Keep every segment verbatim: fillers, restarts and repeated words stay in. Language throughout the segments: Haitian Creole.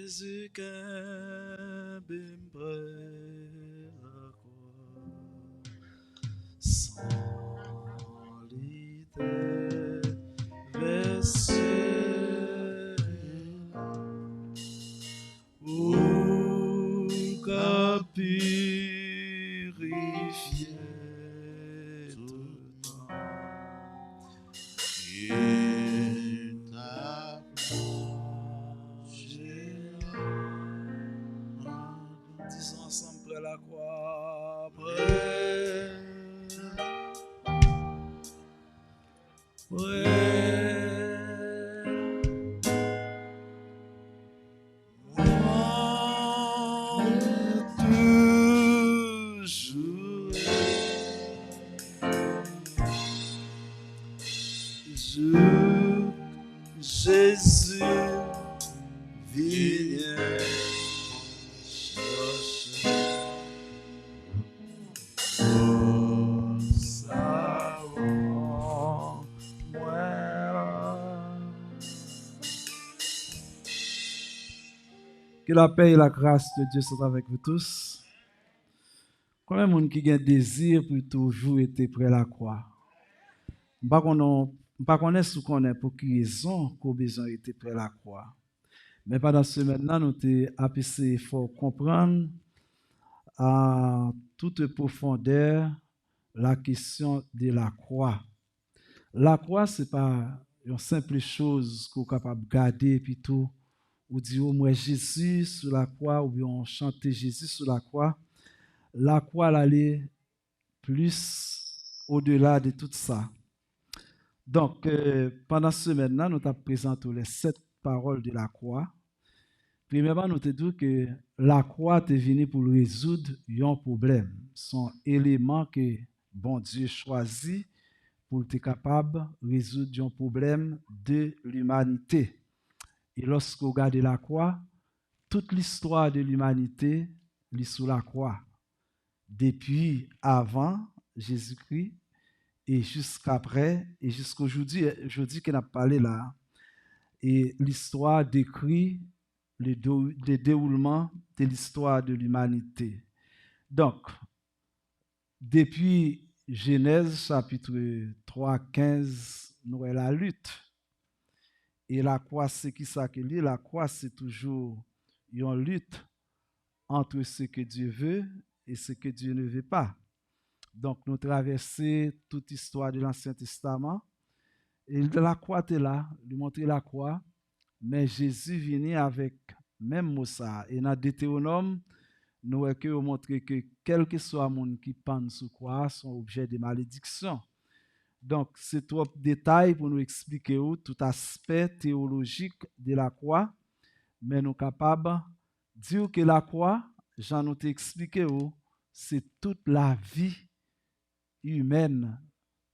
Jezi kenbe m pre lakwa, san li te vèse la, ou ka pirifye tout nanm. Ki ta plonje nan. Di sa ansanm, pre lakwa, pre, pre. Mwen toujou jouk Jezi vini chèche. Que la paix et la grâce de Dieu soient avec vous tous. Konbyen moun ki gen dezi pou toujou rete pre lakwa? M pa konnen, m pa konnen si w konnen pou ki rezon ke w bezwen rete pre lakwa. Men pandan semèn nan, nou te ap eseye fè w konprann a toute profondeur la question de la croix. Lakwa, se pa yon senp choz ke w kapab gade epi tou ou di, "O, m wè Jezi sou lakwa," oubyen w chante, "Jezi sou lakwa." Lakwa, l ale plis odela de tout sa. Donk, euh, pandan semèn nan, nou t ap prezante w les sept paroles de la croix. Premyèman, nou te di w ke lakwa te vini pou l rezoud yon pwoblèm. Se yon eleman ke Bondye chwazi pou l te kapab rezoud yon pwoblèm de limanite. E lòske w gade lakwa, tout listwa de limanite, li sou lakwa. Depi avan Jezikri e jiskapre, e jiska jodi, jodi ke n ap pale la, e listwa dekri le, do- le déroulement de l'histoire de l'humanité. Donk, depi Jenèz chapit twa, kenz, nou wè lalit. E lakwa, se kisa ke li? Lakwa, se toujou yon lit entre ce que Dieu veut et ce que Dieu ne veut pas. Donk, nou travèse tout istwa de Lansyen Testaman. E lakwa te la, li montre lakwa, men Jezi vini avèk menm mo sa a. E nan Detewonòm, nou wè ke yo montre ke kèlkeswa moun ki pann sou kwa a, se yon objè de malediksyon. Donk, se twòp detay pou nou eksplike w tout aspè teyolojik de lakwa, men nou kapab di w ke lakwa, jan nou te eksplike w, se tout lavi imèn,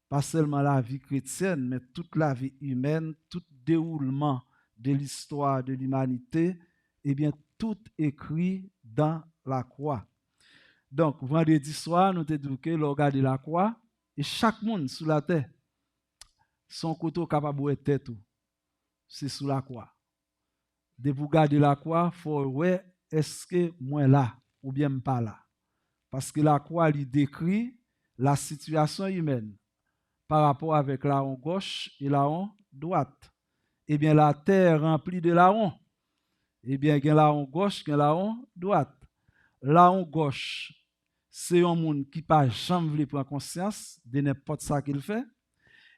pa sèlman lavi kretyèn, men tout lavi imèn, tout dewoulman de listwa de limanite, ebyen, tout ekri dan lakwa. Donk, vandredi swa, nou te di w ke lè w gade lakwa, e chak moun sou latè, se yon kote w kapab wè tèt ou, se sou lakwa. Depi w gade lakwa, fò w wè èske mwen la oubyen m pa la. Paske lakwa, li dekri la situation humaine pa rapò avèk lawon gòch e lawon dwat. Ebyen, la terre remplie de lawon. Ebyen, gen lawon gòch, gen lawon dwat. Lawon gòch, se yon moun ki pa janm vle pran konsyans de nenpòt sa ke l fè.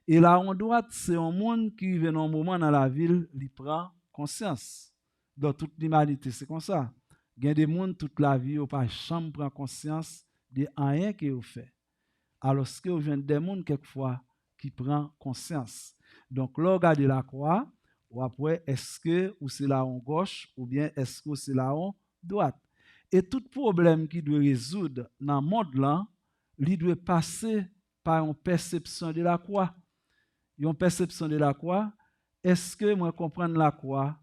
E lawon dwat, se yon moun ki rive nan yon moman nan lavi l, li pran konsyans. Donk, tout limanite, se konsa. Gen de moun, tout lavi yo, pa janm pran konsyans de anyen ke yo fè. Alòske ou jwenn de moun, kèkfwa, ki pran konsyans. Donk, lè w gade lakwa, w ap wè èske ou se lawon gòch oubyen èske ou se lawon dwat. E tout pwoblèm ki dwe rezoud nan mond lan, li dwe pase pa yon pèsepsyon de lakwa. Yon pèsepsyon de lakwa, èske mwen konprann lakwa?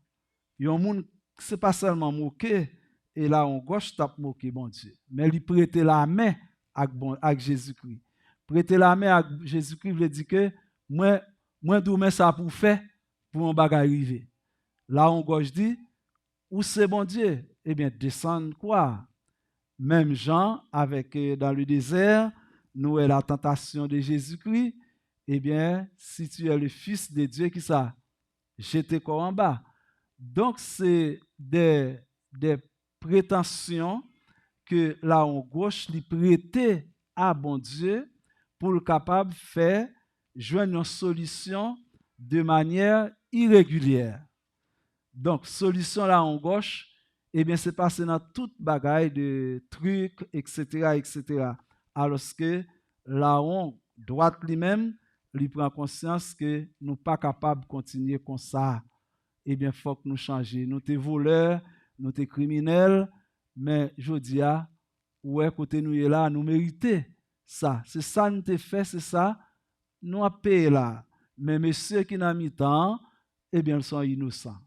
Yon moun, se pa sèlman moke, e lawon gòch t ap moke Bondye, men li prete lamen ak bon, ak Jezikri. Prete lamen ak Jezikri vle di ke mwen, mwen di w men sa pou w fè pou yon bagay rive. Lawon gòch di, ou se Bondye, ebyen, desann kwa a. Menm jan avèk, euh, dans le désert, nou wè la tentation de Jésus-Christ, ebyen, si tu es le fils de Dieu, ki sa? Jete kò w anba. Donk, se de, de pretansyon ke lawon goch li prete a Bondye pou l kapab fè jwenn yon solisyon de manyè iregilyè. Donk, solisyon lawon goch, ebyen, se pase nan tout bagay de trik, et cetera, et cetera. Alòske lawon dwat li menm, li pran konsyans ke nou pa kapab kontinye konsa. Ebyen, fòk nou chanje. Nou te volè, nou te kriminèl, men jodi a, ou wè kote nou ye la, nou merite sa. Se sa nou te fè, se sa nou ap peye la. Men mesye ki nan mitan an, ebyen, l se yon inosan.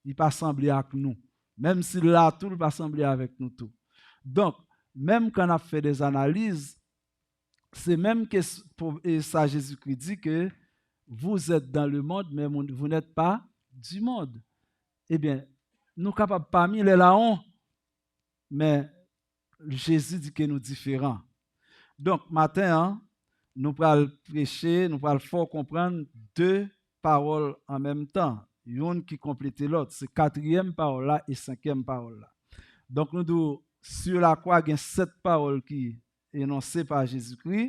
Li pa sanble ak nou. Menm si l la tou, li pa sanble avèk nou tou. Donk, menm kan n ap fè des analyses, se menm ke s-, pou, e sa Jezikri di ke, vous êtes dans le monde, mais vous, vous n'êtes pas du monde. Ebyen, nou kapab pami lè lawon, men Jezi di ke nou diferan. Donk, maten an, nou pral preche, nou pral fè w konprann de pawòl an menm tan, youn ki konplete lòt. Se katriyèm pawòl la e senkyèm pawòl la. Donk, nou di w, sur la croix, gen sèt pawòl ki enonse pa Jezikri.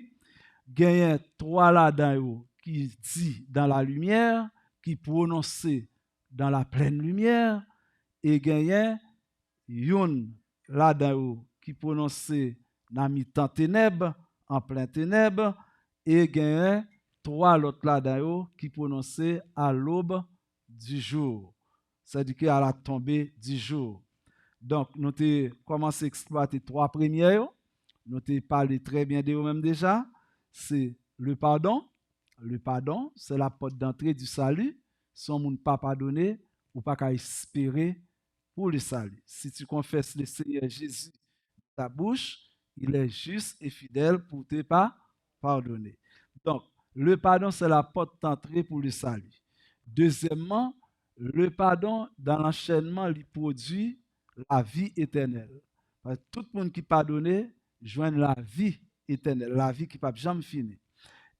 Genyen twa ladan yo ki di dans la lumière, ki pwononse dans la pleine lumière, e genyen youn ladan yo ki pwononse nan mitan tenèb, en plein ténèbres, e genyen twa lòt ladan yo ki pwononse à l'aube du jour, c'est-à-dire que à la tombée du jour. Donk, nou te kòmanse eksplwate twa premye yo. Nou te pale trè byen de yo menm deja. Se le pardon. Le pardon, c'est la porte d'entrée du salut. Si yon moun pa padone, ou pa ka espere pour le salut. Si tu confesses le Seigneur Jésus de ta bouche, il est juste et fidèle pour te pa-, pardonner. Donk, le pardon, c'est la porte d'entrée pour le salut. Dezyèmman, le pardon, dans l'enchaînement, li pwodui lavi etènèl. Paske tout moun ki padone jwenn lavi etènèl, lavi ki p ap janm fini.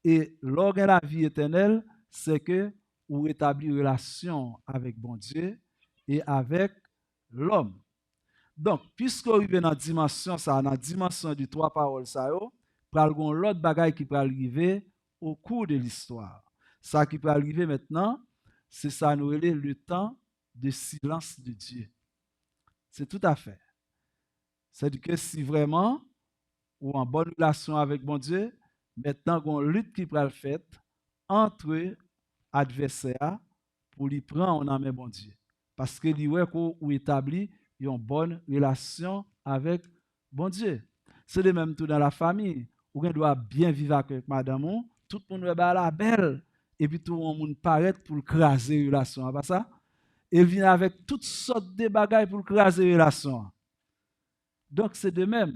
E lè w gen lavi etènèl, se ke ou retabli relasyon avèk Bondye e avèk lòm. Donk, piske w rive nan dimansyon sa a, nan dimansyon de twa pawòl sa yo, pral gen yon lòt bagay ki pral rive au cours de l'histoire. Sa ki pral rive mentnan, se sa nou rele le temps de silence de Dieu. Se tout à fait. Sètadi ke si vrèman ou an bòn relasyon avèk Bondye, mentnan gen yon lit ki pral fèt antre advèsè a pou li pran w nan men Bondye. Paske li wè ke w etabli yon bòn relasyon avèk Bondye. Se de menm tou nan lafanmi. Ou gen dwa byen viv avèk madanm ou, tout moun wè bagay la bèl, epi tou yon moun parèt pou l kraze relasyon an, pa sa? E l vin avèk tout sòt de bagay pou l kraze relasyon an. Donk, se de menm,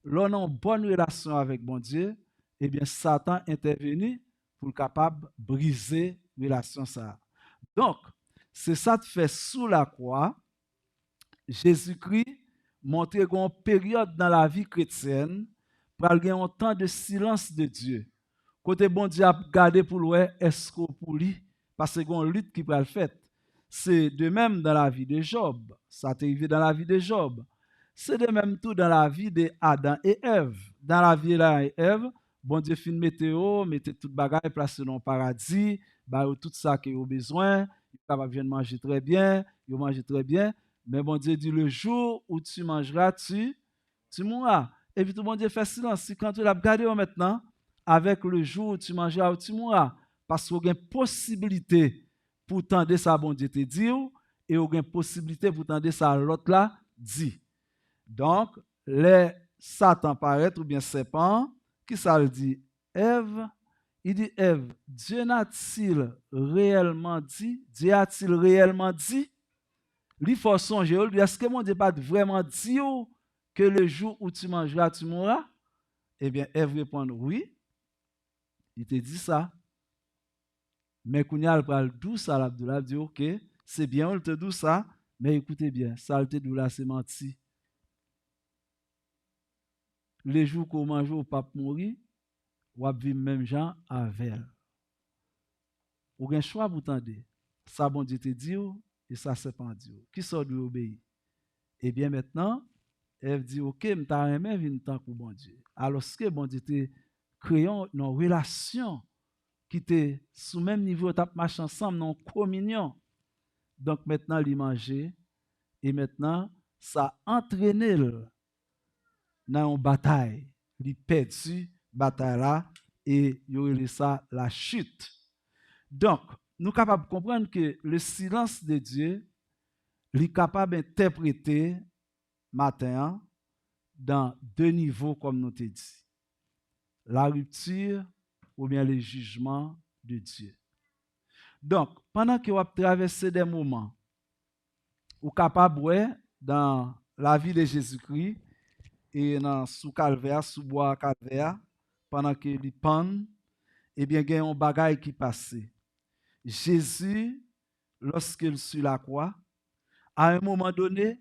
lè w nan yon bòn relasyon avèk Bondye, ebyen, Satan entèveni pou l kapab brize relasyon sa a. Donk, se sa k fè sou lakwa, Jezikri montre gen yon peryòd nan lavi kretyèn, pral gen yon tan de silence de Dieu, kote Bondye ap gade pou l wè èske w pou li, paske gen yon lit ki pral fèt. Se de menm dans la vie de Job. Sa te rive dans la vie de Job. Se de menm tou dans la vie de Adan e Èv. Dans la vie de Adan e Èv, Bondye fin mete yo, mete tout bagay, plase yo nan yon paradi, ba yo tout sa ke yo bezwen, yo kapab jwenn manje trè byen, yo manje trè byen. Men Bondye di, le jour où tu mangeras, tu, tu mourras. Epi tou Bondye fè silans. Si kant l ap gade yo mentnan, avec le jour où tu mangeras ou tu mourras. Paske w gen posiblite pou w tande sa Bondye te di w, e w gen posiblite pou w tande sa lòt la di. Donk, lè Satan parèt oubyen sèpan an, kisa l di Èv? Li di, Èv, Dieu n'a-t-il réellement dit? Dieu a-t-il réellement dit? Li fè w sonje, li di, èske Bondye pa t vrèman di w que le jour où tu mangeras, tu mourras? Ebyen, Èv reponn, wi, li te di sa. Men kounye a, l pral di w sa, l ap di w, l ap di, oke, se byen, wi, l te di w sa, Men ekoute byen, sa l te di w la se manti. Lejou ke w manje, w p ap mouri, w ap viv menm jan avè l. Ou gen chwa pou w tande sa Bondye te di w e sa sèpan an di w. Kisa w dwe obeyi? Ebyen, mentnan, Èv di, oke, m ta renmen vin tankou Bondye. Alòske Bondye te kreye yon, yon relasyon ki te sou menm nivo, yo t ap mache ansanm nan yon kominyon. Donk, mentnan, li manje, e mentnan, sa antrene l nan yon batay. Li pèdi batay la, e yo rele sa la chute. Donk, nou kapab konprann ke le silence de Dieu, li kapab entèprete maten an dan de nivo, kòm nou te di. La rupture oubyen le jugement de Dieu. Donk, pandan ke w ap travèse de moman, ou kapab wè dan lavi de Jezikri e nan sou Kalvè a, sou bwa Kalvè a, pandan ke li pann, ebyen, gen yon bagay ki pase. Jezi, lòske l sou lakwa, a yon moman done,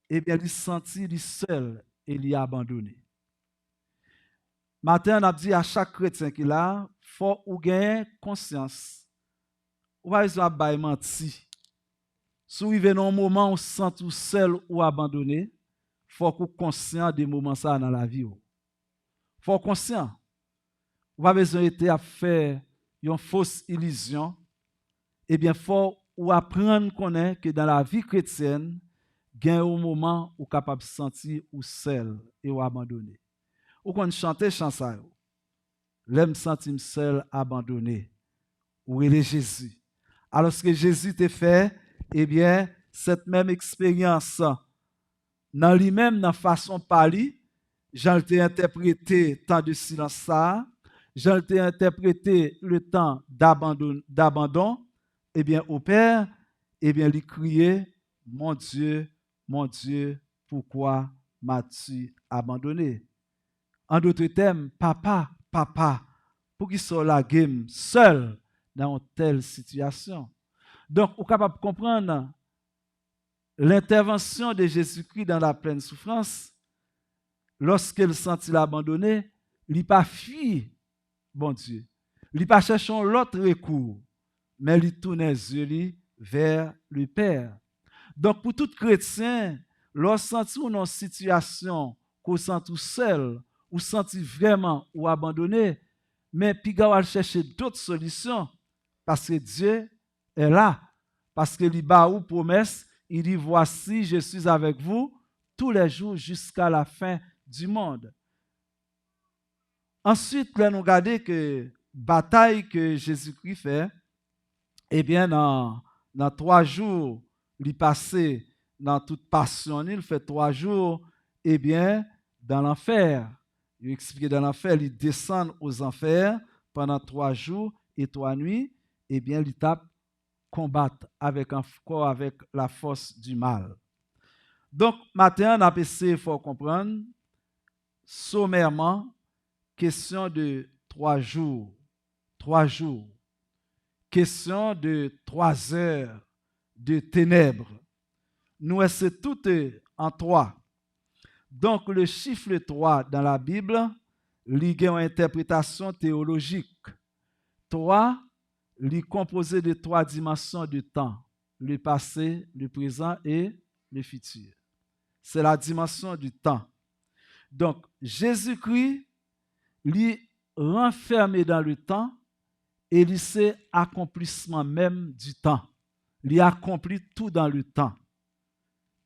ebyen, li santi li sèl e li abandone. Maten an, n ap di a chak kretyen ki la, fò ou genyen konsyans. Ou pa bezwen ap bay manti. Si w rive nan yon moman ou santi w sèl ou abandone, fòk ou konsyan de moman sa a nan lavi w. Fò w konsyan. Ou pa bezwen rete ap fè yon fos ilizyon. Ebyen, fò ou aprann konnen ke dan lavi kretyèn, gen yon moman ou kapab santi ou sèl e w abandone. Ou konn chante chan sa yo. Lè m santi m sèl, abandone, ou rele Jezi. Alòske Jezi te fè, ebyen, sèt menm eksperyans nan li menm, nan fason pa li, jan l te entèprete tan de silans sa a, jan l te entèprete le tan d'abandon, d'abandon, ebyen, o Pè, ebyen, li kriye, Mon Dieu, mon Dieu, pourquoi m'as-tu abandonné? An dotre tèm, Papa, Papa, poukisa w lage m sèl nan yon tèl sitiyasyon? Donk, ou kapab konprann lentèvansyon de Jezikri dan la plèn soufrans, lòske l santi l abandone, li pa fui Bondye. Li pa chèche yon lòt rekou, men li tounen zye li vè le Pè. Donk, pou tout kretyen, lè w santi w nan yon sitiyasyon ke w santi w sèl, ou santi vrèman ou abandone, men piga w al chèche dòt solisyon, paske Dye est là, paske li ba ou pwomès, il dit, Voici, je suis avec vous tous les jours jusqu'à la fin du monde. Answit, lè nou gade ke batay ke Jezikri fè, ebyen, nan, nan twa jou li pase nan tout pasyon li, li fè twa jou, ebyen, dan lanfè. Yo eksplike dan lanfè, li desann ozanfè pandan twa jou e twa nwi, ebyen, li t ap konbat avèk ankò avèk la force du mal. Donk, maten an, n ap eseye fè w konprann somèman, kesyon de twa jou, twa jou, kesyon de twa zè de tenèb. Nou wè se tout an twa. Donk, le chiffre trois dans la Bible, li gen yon entèpretasyon teyolojik. Twa, li konpoze de twa dimansyon de tan, le passé, le présent et le futur. C'est la dimension du temps. Donk, Jezikri, li ranfème dans le temps e li se akonplisman menm du temps. Li akonpli tout dans le temps.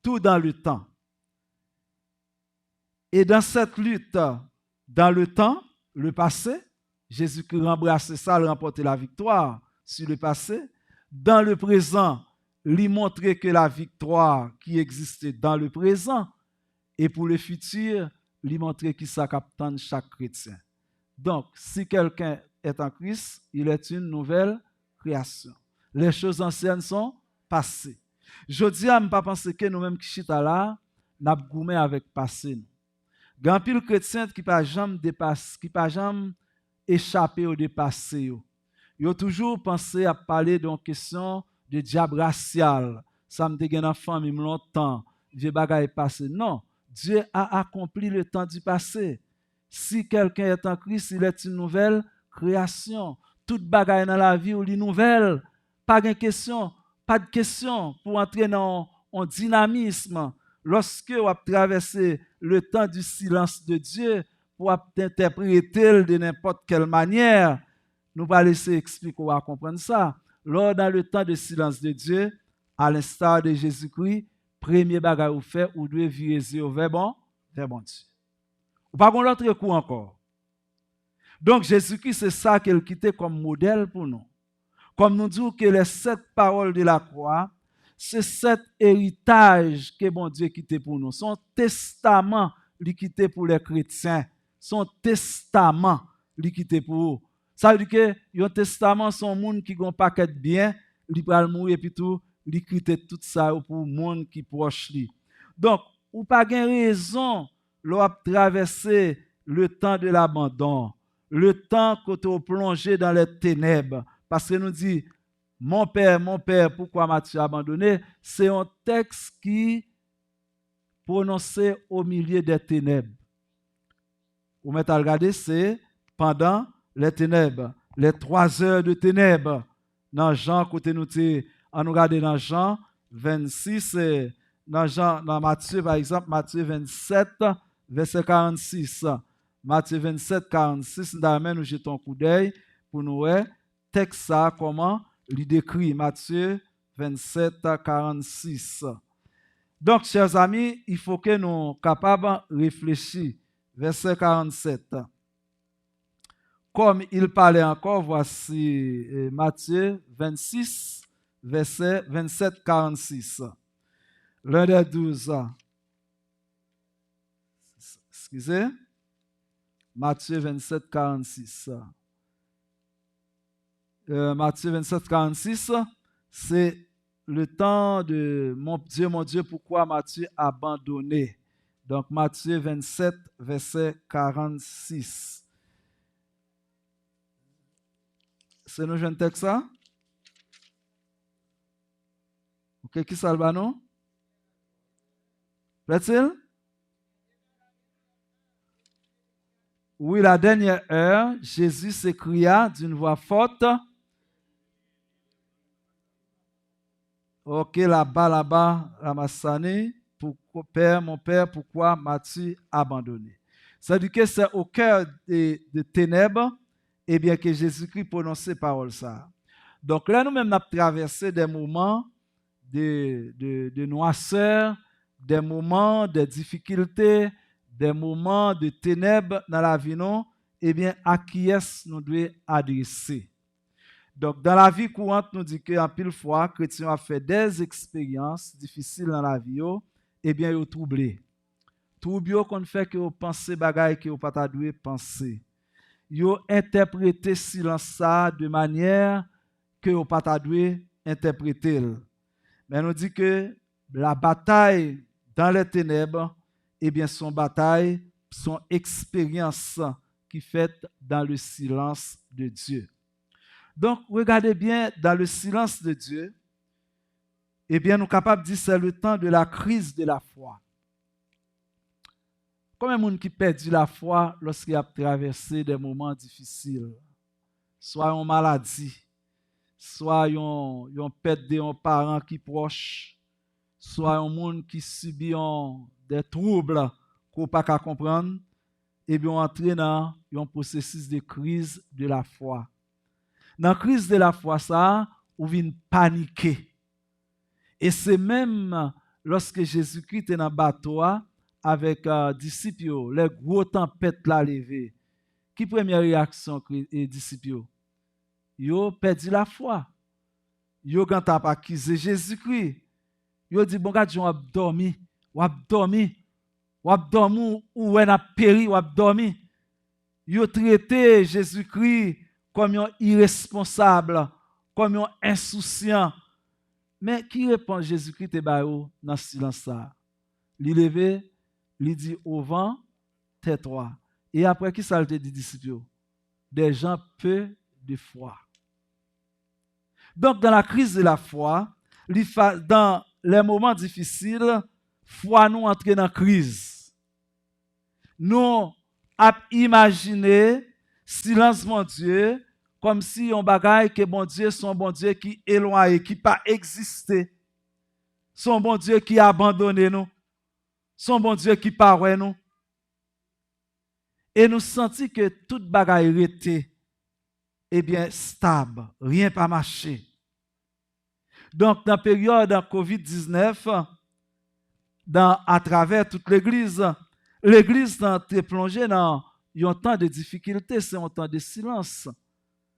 Tout dans le temps. Et dans cette lutte dans le temps, le passé, Jezikri ranbrase sa, l ranpòte laviktwa sur le passé. Dans le présent, li montre ke laviktwa ki egziste dans le présent. E pou le futur, li montre kisa k ap tann chak kretyen. Donk, si quelqu'un est en Christ, il est une nouvelle création. Les choses anciennes sont passées. Jodi a, m pa panse ke nou menm ki chita la, n ap goumen avèk pase nou. Gen anpil kretyen ki pa janm depas-, ki pa janm echape yo de pase yo. Yo toujou panse ap pale de yon kesyon de dyab rasyal, sa m te gen nan fanmi m lontan, vye bagay pase. Non, Dieu a accompli le temps du passé. Si quelqu'un est en Christ, il est une nouvelle création. Tout bagay nan lavi w li nouvèl. Pa gen kesyon, pa de kesyon pou antre nan yon, yon dinamism. Lòske w ap travèse le temps du silence de Dieu, pou w ap entèprete l de nenpòt kèl manyè, nou pral eseye eksplike w a konprann sa. Lè w dans le temps de silence de Dieu, à l'instar de Jésus-Christ, premye bagay ou fè, ou dwe vire zye w vè bon, vè Bondye. Ou pa gon lòt rekou ankò. Donk, Jezikri se sa ke l kite kòm modèl pou nou. Kòm nou di w ke les sept paroles de la croix, se sèt eritaj ke Bondye kite pou nou. Se yon testaman li kite pou lè kretyen. Se yon testaman li kite pou ou. Sa vle di ke yon testaman se yon moun ki gen yon pakèt byen, li pral mouri epi tou, li kite tout sa yo pou moun ki pwòch li. Donk, ou pa gen rezon lè w ap travèse le temps de l'abandon, le temps kote w plonje dans les ténèbres. Paske nou di, Mon père, mon père, pourquoi m'as-tu abandonné? Se yon tèks ki pwononse au milieu des ténèbres. Ou mèt al gade, se pandan les ténèbres, les trois heures de ténèbres. Nan Jan, kote nou te, an nou gade nan Jan vennsis, eh, nan Jan, nan Matye, pa egzanp, Matye vennsèt, vèsè karannsis. Matye vennsèt, karannsis, m ta renmen nou jete yon koudèy pou nou wè tèks sa a, kòman li dekri, Matye vennsèt, karannsis. Donk, chè zami, il faut que nou kapab reflechi. Vèsè karannset. Comme il parlait encore, voici, eh, Matthieu vingt-six, verset vingt-sept, quarante-six. L'un des douze. Excusez. Matthieu vingt-sept, quarante-six. Euh, Matthieu vingt-sept, quarante-six, c'est le temps de mon Dieu, mon Dieu, pourquoi m'as-tu abandonné? Donc, Matthieu vingt-sept, verset quarante-six. Se nou jwenn tèks sa? Ok, ki sa l ba nou? Plaît-il? Oui, la dernière heure, Jésus s'écria d'une voix forte. Ok, laba, laba, ramasani, pourquoi, Père, mon Père, pourquoi m'as-tu abandonné? C'est-à-dire que c'est au cœur de, de ténèbres, eh bien, que Jésus-Christ prononce parole ça. Donk, lè nou menm n ap travèse des moments de, de, de noirceur, des moments de difficulté, des moments de ténèbres nan lavi nou, ebyen, a kiyès nou dwe adrese? Donk, dans la vie courante, nou di ke anpil fwa, kretyen yo ap fè des expériences difficiles nan lavi yo, ebyen, yo twouble. Twoub yo konn fè ke yo panse bagay ke yo pa ta dwe panse. Yo entèprete silans sa a de manyè ke yo pa ta dwe entèprete l. Men nou di ke la bataille dans les ténèbres, ebyen, se yon batay, se yon eksperyans ki fèt dans le silence de Dieu. Donk, regade byen, dans le silence de Dieu, ebyen, nou kapab di c'est le temps de la crise de la foi. Konbyen moun ki pèdi lafwa lòske y ap travèse de moman difisil? Swa yon maladi, swa yon, yon pèt de yon paran ki pwòch, swa yon moun ki sibi yon, de twoub ke w pa ka konprann, ebyen, w antre nan yon pwosesis de kriz de lafwa. Nan kriz de lafwa sa a, ou vin panike. E se menm lòske Jezikri te nan bato a avèk, a, disip yo, lè gwo tanpèt la leve, ki premyè reyaksyon kre-, e, disip yo? Yo pèdi lafwa. Yo gentan ap akize Jezikri. Yo di, "Bon, gad jan w ap dòmi, w ap dòmi, w ap dòmi, ou, ou wè n ap peri, w ap dòmi." Yo trete Jezikri kòm yon iresponsab, kòm yon ensousyan. Men ki repons Jezikri te ba yo nan silans sa a? Li leve, li di, "Au vent, tais-toi." E apre, ki sa l te di disip yo? "Des gens peu de foi." Donk, dans la crise de la foi, li fa-, dans, les moments difficiles, fwa nou antre nan kriz. Nou ap imajine silans Bondye kòmsi yon bagay ke Bondye se yon Bondye ki elwaye, ki pa egziste. Se yon Bondye ki abandone nou. Se yon Bondye ki pa wè nou. E nou santi ke tout bagay rete, ebyen, stab, ryen pa mache. Donk, nan peryòd kovid diznèf, nan, atravè tout legliz, legliz lan te plonje nan yon tan de difikilte, se yon tan de silans.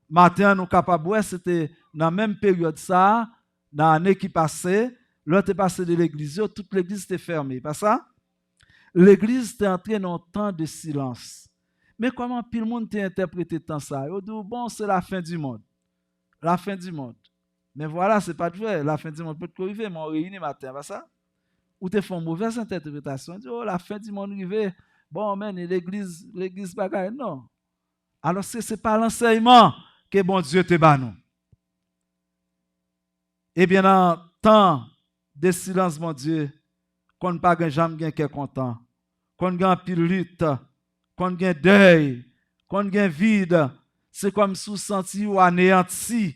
Maten an, nou kapab wè, se te nan menm peryòd sa a, nan ane ki pase, lè w te pase de legliz yo, tout legliz te fèmen, pa sa? Legliz te antre nan yon tan de silans. Men kòman anpil moun te entèprete tan sa a? Yo di w, bon, se lafen di mond. Lafen di mond. Men vwala, se pa t vrè. Lafen di mond potko rive, men w reyini maten an, pa sa? Ou te fè yon movèz entèpretasyon. Di, oh, lafen di mond rive. Bon, men, legliz, legliz bagay. Non. Alòske se pa lansèyman ke Bondye te ba nou. Ebyen, nan tan de silans Bondye, konn pa gen, janm gen kè kontan, konn gen anpil lit, konn gen dèy, konn gen vid, se kòmsi w santi w aneyanti,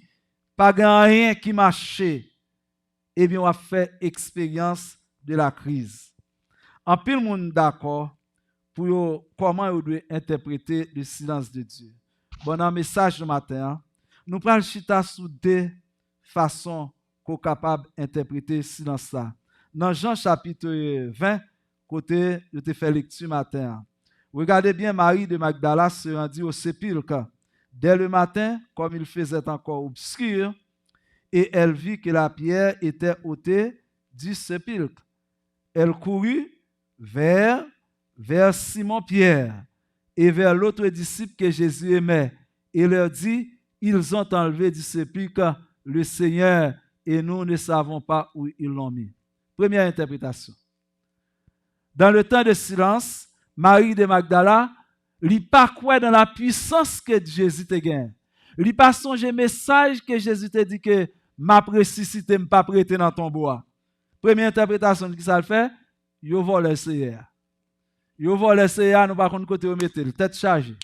pa gen anyen ki mache, ebyen, w ap fè eksperyans de la kriz. Anpil moun dakò pou yo, kòman yo dwe entèprete le silence de Dieu. Bon, nan mesaj nou maten an, nou pral chita sou de fason ke w kapab entèprete silans la. Nan Jan chapit ven, kote yo te fè lekti maten an. Regardez bien, Marie de Magdala se rendit au sépulcre dès le matin, comme il faisait encore obscur, et elle vit que la pierre était ôtée du sépulcre. Elle courut vers, vers Simon Pierre et vers l'autre disciple que Jésus aimait, et leur dit, ils ont enlevé du sépulcre le Seigneur, et nous ne savons pas où ils l'ont mis. Premyè entèpretasyon. Dans le temps de silence, Marie de Magdala, li pa kwè nan la puissance ke Jezi te genyen. Li pa sonje mesaj ke Jezi te di ke, m ap resisite, m p ap rete nan tonbo a. Premye entèpretasyon, ki sa l fè? Yo vòlè Seyè a. Yo vòlè Seyè a, nou pa konn kote yo mete l, tèt chaje.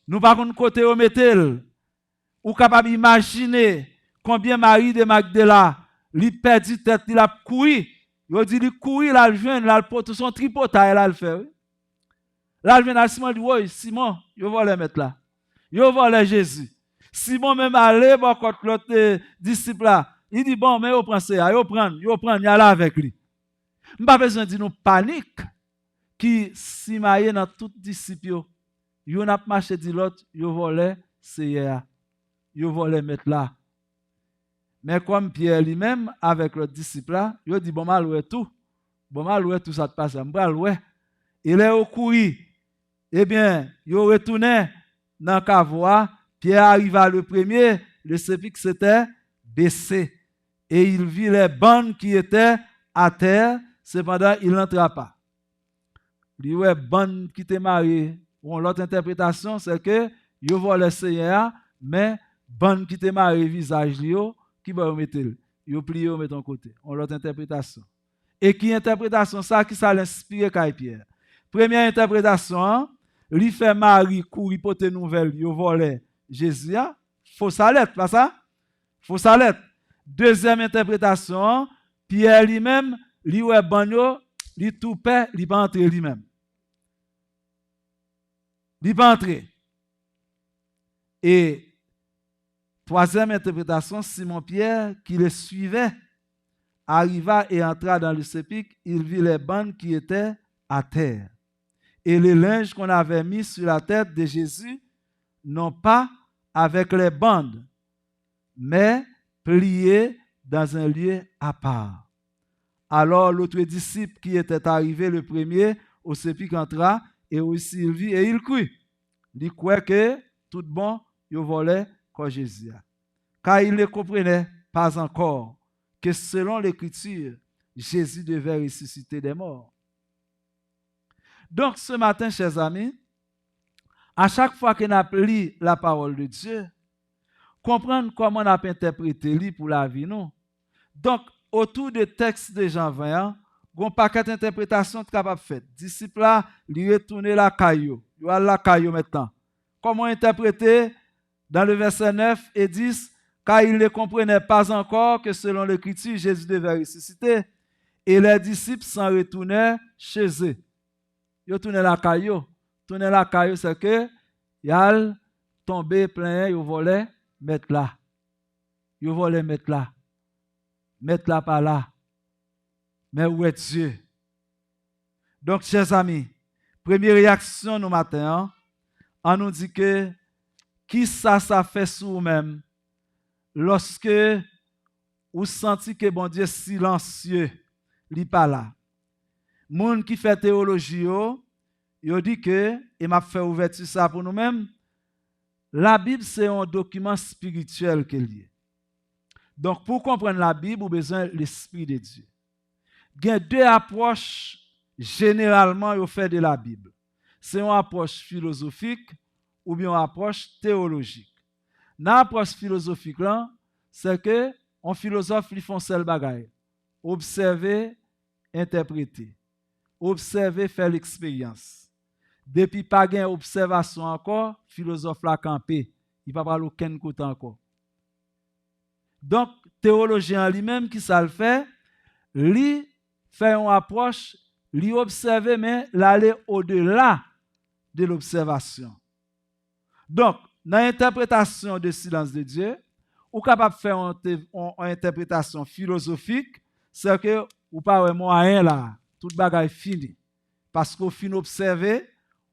Nou pa konn kote yo mete l. Ou kapab imajine konbyen Mari de Magdala, li pèdi tèt li, l ap kouri. Yo di li kouri, l al jwenn, l al pote, se yon tripotay l al fè, wi. L al jwenn al Simon, li di, woy, Simon, yo vòlè mèt la. Yo vòlè Jezi. Simon menm ale bò kòt lòt, eh, disip la. Li di, bon, men yo pran Seyè a, yo pran l, yo pran l, y ale avèk li. M pa bezwen di nou panik ki simaye nan tout disip yo. Youn ap mache di lòt, yo vòlè Seyè a. Yo vòlè mèt la. Men kòm Pyè li menm avèk lòt disip la, yo di, bon, m al wè tou. Bon, m al wè tou sa k pase a. M pral wè. E lè yo kouri, ebyen, yo retounen nan kavo a. Pierre arriva le premier, le sépulcre s'était baissé, et il vit les bandes qui étaient à terre, cependant il n'entra pas. Li wè bann ki te mare. Yon lòt entèpretasyon, se ke yo vòlè Seyè a, men bann ki te mare vizaj li yo, ki bò yo mete l? Yo pliye, yo mete yon kote. Yon lòt entèpretasyon. E ki entèpretasyon sa, ki sa l enspire kay Pyè? Premyè entèpretasyon an, li fè Mari kouri pote nouvèl yo vòlè Jezi a, fo salèt, pa sa? Fo salèt. Dezyèm entèpretasyon an, Pyè li menm, li wè bann yo, li tou pè, li pa antre li menm. Li pa antre. E twazyèm entèpretasyon, Simon Pierre, qui le suivait, arriva et entra dans le sépulcre, il vit les bandes qui étaient à terre. Et les linges qu'on avait mis sur la tête de Jésus, non pas avec les bandes, mais plié dans un lieu à part. Alors l'autre disciple qui était arrivé le premier au sépulcre entra et aussi il vit et il crut. Li kwè ke tout bon, yo vòlè kò Jezi a. Car il ne comprenait pas encore que selon l'Écriture, Jésus devait ressusciter des morts. Donk, ce matin, chers amis, a chak fwa ke n ap li la parole de Dieu, konprann kòman n ap entèprete li pou lavi nou. Donk, otou de tèks de Jan ven an, gen yon pakèt entèpretasyon k kapab fèt. Disip la, li retounen lakay yo. Yo al lakay yo mentnan. Kòman w entèprete dans le verset neuf et dix, car ils ne comprenaient pas encore que selon l'Écriture, Jésus devait ressusciter, et les disciples s'en retournèrent chez eux. Yo tounen lakay yo. Tounen lakay yo, se ke y al tonbe plenyen, yo vòlè mèt la. Yo vòlè mèt la. Mèt la pa la. Men ou wè Dye. Donk, chè zami, premye reyaksyon nou maten an, an nou di ke kisa sa fè sou ou menm lòske ou santi ke Bondye silansye, li pa la. Moun ki fè teyoloji yo, yo di ke, e m ap fè ouvèti sa pou nou menm, Labib se yon dokiman espirityèl ke l ye. Donk, pou w konprann Labib, ou bezwen Lespri de Dye. Gen de apwòch jeneralman yo fè de Labib. Se yon apwòch filozofik oubyen yon apwòch teyolojik. Nan apwòch filozofik lan, se ke yon filozòf li fè yon sèl bagay, obsève, entèprete. Obsève, fè leksperyans. Depi pa gen obsèvasyon ankò, filozòf la kanpe. Li pa pral okenn kote ankò. Donk, teyolojyen an li menm, ki sa l fè? Li fè yon apwòch, li obsève, men l ale odela de lobsèvasyon. Donk, nan entèpretasyon de silans de Dye, ou kapab fè yon te-, yon, yon entèpretasyon filozofik, sèke ou pa wè mwayen la, tout bagay fini. Paske ou fin obsève,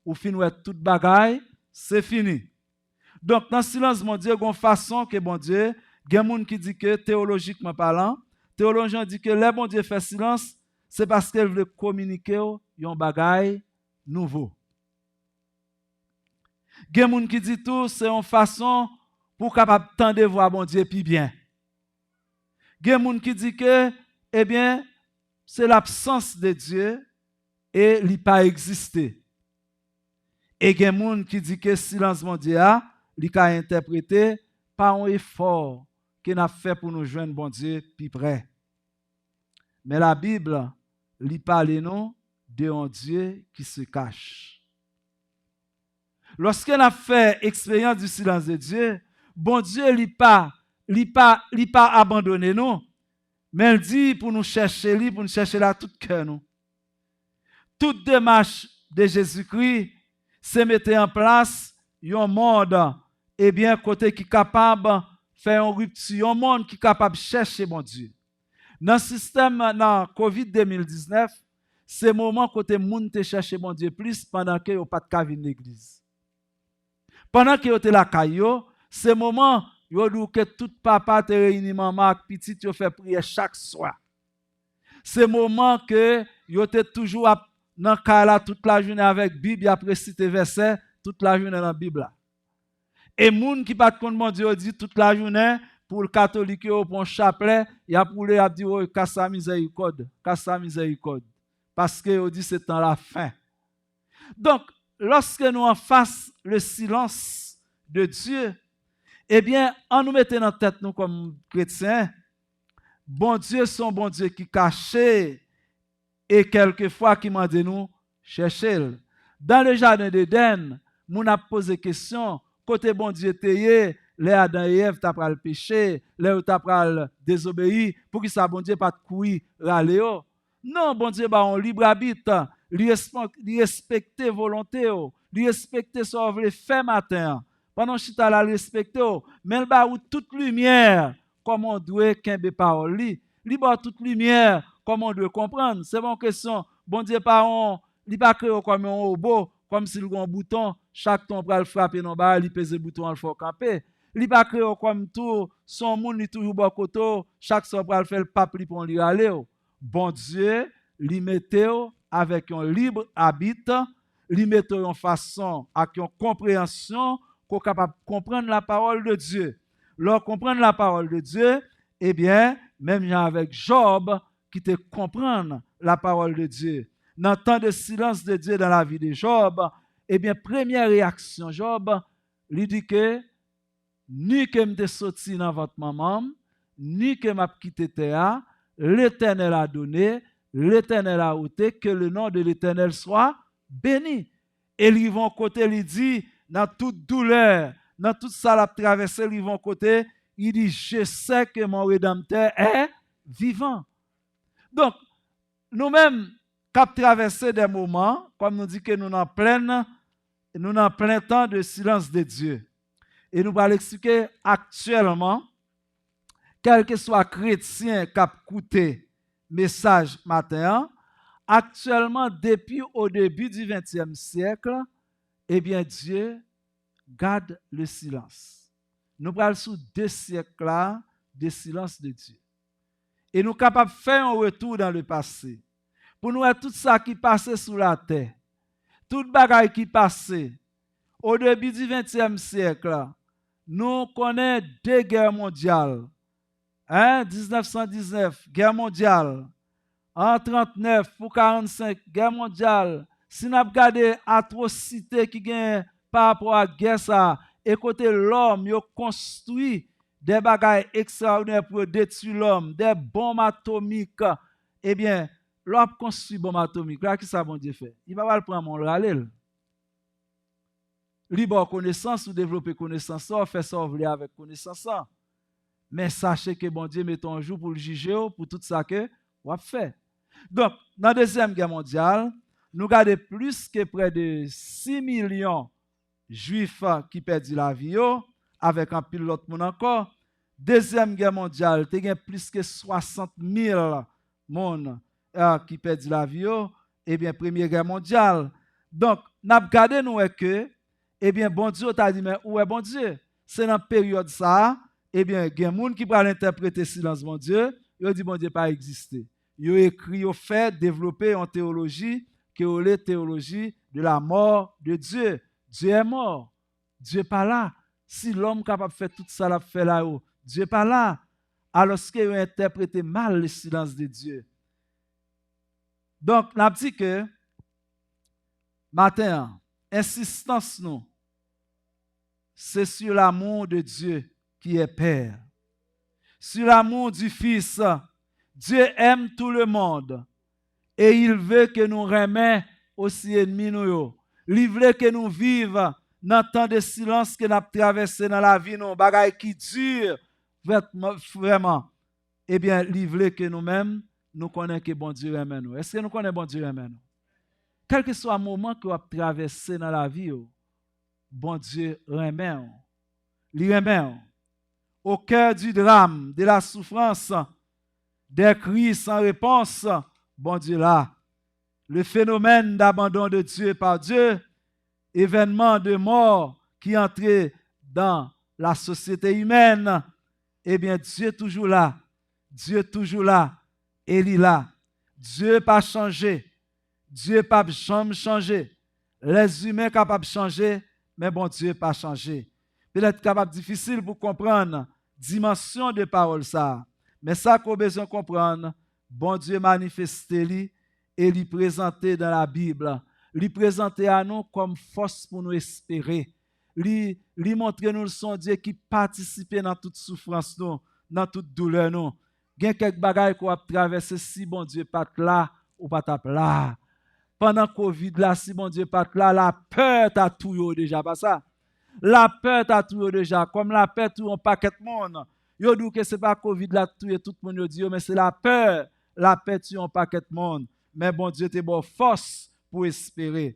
ou fin wè tout bagay, se fini. Donk, nan silans Bondye, gen yon fason ke Bondye, gen moun ki di ke, teyolojikman palan, teyolojyen di ke lè Bondye fè silans, se paske l vle kominike w yon bagay nouvo. Gen moun ki di tou, se yon fason pou w kapab tande vwa Bondye pi byen. Gen moun ki di ke, ebyen, se labsans de Dye e li pa egziste. E gen moun ki di ke silans Bondye a, li ka entèprete pa yon efò ke n ap fè pou nou jwenn Bondye pi prè. Men Labib, li pale nou de yon Dye ki se kache. Lòske n ap fè eksperyans di silans de Dye, Bondye, li pa, li pa, li pa abandone nou, men l di pou nou chèche li, pou nou chèche l ak tout kè nou. Tout demach de Jezikri, se mete an plas yon mond, ebyen, kote ki kapab fè yon ripti, yon mond ki kapab chèche Bondye. Nan sistèm, nan kovid de mil diznèf, se moman kote moun te chèche Bondye plis pandan ke yo pa t ka vin legliz. Pandan ke yo te lakay yo, se moman yo di w ke tout papa te reyini manman ak pitit yo fè priyè chak swa. Se moman ke yo te toujou ap nan kay la tout lajounen avèk Bib, y ap resite vèsè tout lajounen nan Bib la. E moun ki pa t konn Bondye yo di tout lajounen, pou l katolik yo, pou yon chaplè, y ap woule, y ap di, "Woy, kasa mizèrikòd, kasa mizèrikòd." Paske yo di se tan lafen. Donk, lòske nou anfas le silans de Dye, ebyen, an nou mete nan tèt nou kòm kretyen, Bondye se yon Bondye ki kache e kèlkefwa ki mande nou chèche l. Dan le jaden Edenn, moun ap poze kesyon, kote Bondye te ye lè Adan e Èv ta pral peche, lè yo ta pral dezobeyi, poukisa Bondye pa t kouri rale yo? Non, Bondye ba w yon lib abit, li respe-, li respekte volonte w, li respekte sa w vle fè maten an. Pandan w chita la, li respekte w, men l ba ou tout limyè kòman w dwe kenbe pawòl li. Li ba w tout limyè kòman w dwe konprann. Se pa yon kesyon, Bondye pa yon, li pa kreye w kòm yon wobo, kòmsi l gen yon bouton, chak tan w pral frape nan yon bagay, li peze bouton an, l fè w kanpe. Li pa kreye w kòm tou, se yon moun, li toujou bò kote w, chak sa w pral fè, l p ap li pran w, li rale w. Bondye, li mete w avèk yon lib abit, li mete w yon fason, ak yon konpreyansyon, ke w kapab konprann lapawòl de Dye. Lè w konprann lapawòl de Dye, ebyen, menm jan avèk Jòb ki te konprann lapawòl de Dye. Nan tan de silans de Dye dans la vie de Job, ebyen, premyè reyaksyon Jòb, li di ke ni ke m te soti nan vant manman m, ni ke m ap kite tè a, L'Éternel a donné, l'Éternel a ôté, que le nom de l'Éternel soit béni. E l rive yon kote, li di, nan tout doulè, nan tout sa l ap travèse, l rive yon kote, li di, Je sais que mon Rédempteur est vivant. Donk, nou menm k ap travèse de moman, kòm nou di ke nou nan plen, nou nan plen tan de silans de Dye. E nou pral eksplike aktyèlman, kèlkeswa kretyen k ap koute mesaj maten an, aktyèlman, depi o debi di ventyèm syèk, ebyen, Dye gad le silans. Nou pral sou de syèk la de silans de Dye. E nou kapab fè yon retou dan le pase pou nou wè tout sa ki pase sou latè, tout bagay ki pase o debi di ventyèm syèk la. Nou konnen de gè mondyal, en, diznèf san diznèf, gè mondyal, an trannèf pou karannsenk, gè mondyal, si n ap gade atwosite ki genyen pa rapò ak gè sa a, e kote lòm yo konstwi de bagay ekstraòdinè pou yo detwi lòm, de bonm atomik, ebyen, lè w ap konstwi bonm atomik la, kisa Bondye fè? Li pa pral pran men w l rale l. Li ba w konesans, ou devlope konesans la, ou fè sa w vle avèk konesans la. Men sache ke Bondye mete yon jou pou l jije w pou tout sa ke w ap fè. Donk, nan Dezyèm Gè Mondyal, nou gade plis ke prè de sis milyon Jwif ki pèdi lavi yo, avèk anpil lòt moun ankò. Dezyèm Gè Mondyal, te gen plis ke swasant mil moun, eh, ki pèdi lavi yo, ebyen, Premye Gè Mondyal. Donk, n ap gade, nou wè ke, ebyen, Bondye, ou ta di, men ou wè Bondye. Se nan peryòd sa a, ebyen, gen moun ki pral entèprete silans Bondye, yo di Bondye pa egziste. Yo ekri, yo fè, devlope yon teyoloji ke yo rele teyoloji de la mort de Dieu. Dieu est mort. Dye pa la. Si lòm kapab fè tout sa l ap fè la yo, Dye pa la. Alòske yo entèprete mal le silence de Dieu. Donk, n ap di ke, maten an, ensistans nou, se sur l'amour de Dieu qui est Père, sur l'amour du Fils. Dieu aime tout le monde et il veut que nou renmen osi ènmi nou yo. Li vle ke nou viv nan tan de silans ke n ap travèse nan lavi nou, bagay ki di vrèman, vrèman. Ebyen, li vle ke nou menm, nou konnen ke Bondye renmen nou. Èske nou konnen Bondye renmen nou? Kèlkeswa moman ke w ap travèse nan lavi w, Bondye renmen w. Li renmen w. Au cœur du drame, de la souffrance, des cris sans réponse, Bondye la. Le phénomène d'abandon de Dieu par Dieu, événement de mort qui entre dans la société humaine, ebyen, Dye toujou la. Dye toujou la. E li la. Dye pa chanje. Dye p ap janm chanje. Lèzimen kapab chanje, men Bondye pa chanje. Petèt kapab difisil pou konprann dimansyon de pawòl sa a. Men sa ke w bezwen konprann, Bondye manifeste li e li prezante dan Labib. Li prezante a nou kòm fòs pou nou espere. Li, li montre nou l se yon Dye ki patisipe nan tout soufrans nou, nan tout doulè nou. Gen kèk bagay ke w ap travèse, si Bondye pa t la, ou pa t ap la. Pandan kovid la, si Bondye pa t la, lapè ta touye w deja, pa sa? Lapè ta touye w deja. Kòm lapè touye yon pakèt moun, yo di w ke se pa kovid la t touye tout moun, yo di yo, men se lapè, lapè touye yon pakèt moun. Men Bondye te ba w fòs pou espere.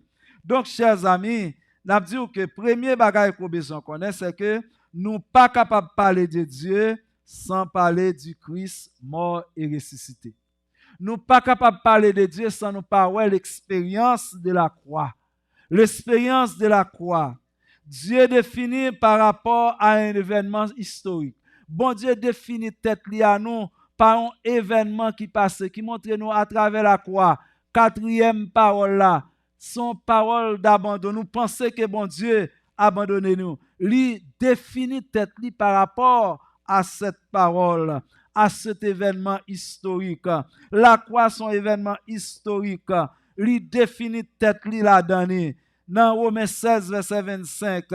Donk, chè zanmi, n ap di w ke premye bagay ke w bezwen konnen, se ke nou pa kapab pale de Dye san pale du Christ mort et ressuscité. Nou pa kapab pale de Dye san nou pa wè l'expérience de la croix. L'expérience de la croix. Dye defini pa rapò a yon evènman istorik. Bondye defini tèt li a nou pa yon evènman ki pase, ki montre nou atravè lakwa, katriyèm pawòl la, se yon pawòl dabandon. Nou panse ke Bondye abandone nou. Li defini tèt li pa rapò a sèt pawòl, a sèt evènman istorik. Lakwa se yon evènman istorik. Li defini tèt li ladan li. Nan Women sèz, vèsè vennsenk,